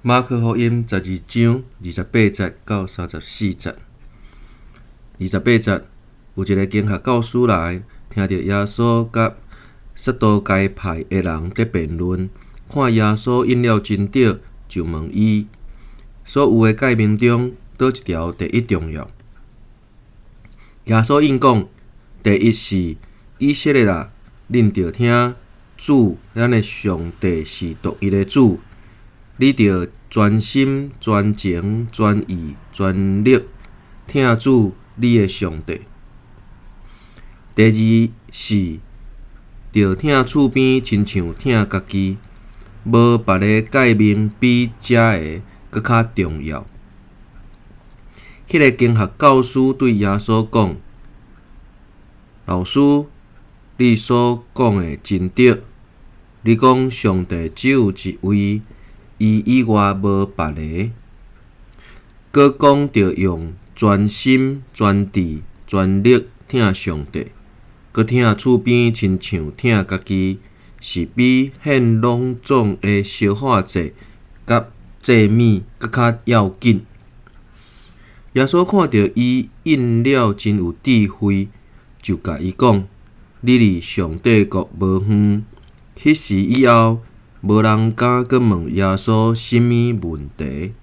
馬可福音12章28節到34節。28節，有一个經學教師來，聽著耶穌佮撒都該派的人佇辯論，看耶穌應了真對，就問伊：所有的誡命中，佗一條第一重要？耶穌應講：第一是以色列啊，恁著聽，主咱的上帝是獨一的主。你著全心、全情、全意、全力疼主你的上帝。第二是著疼厝邊親像疼家己，無別个誡命比這个閣較重要。彼个經學教師對耶穌講：老師，你所講的真對。你講上帝只有一位，伊以外無別个。閣講著用全心、全智、全力疼上帝，閣疼厝邊親像疼家己，是比獻攏總的燒化祭佮祭物閣較要緊。耶穌看著伊應了真有智慧，就共伊講：你離上帝國無遠。彼時以後，無人敢閣問耶穌啥物問題。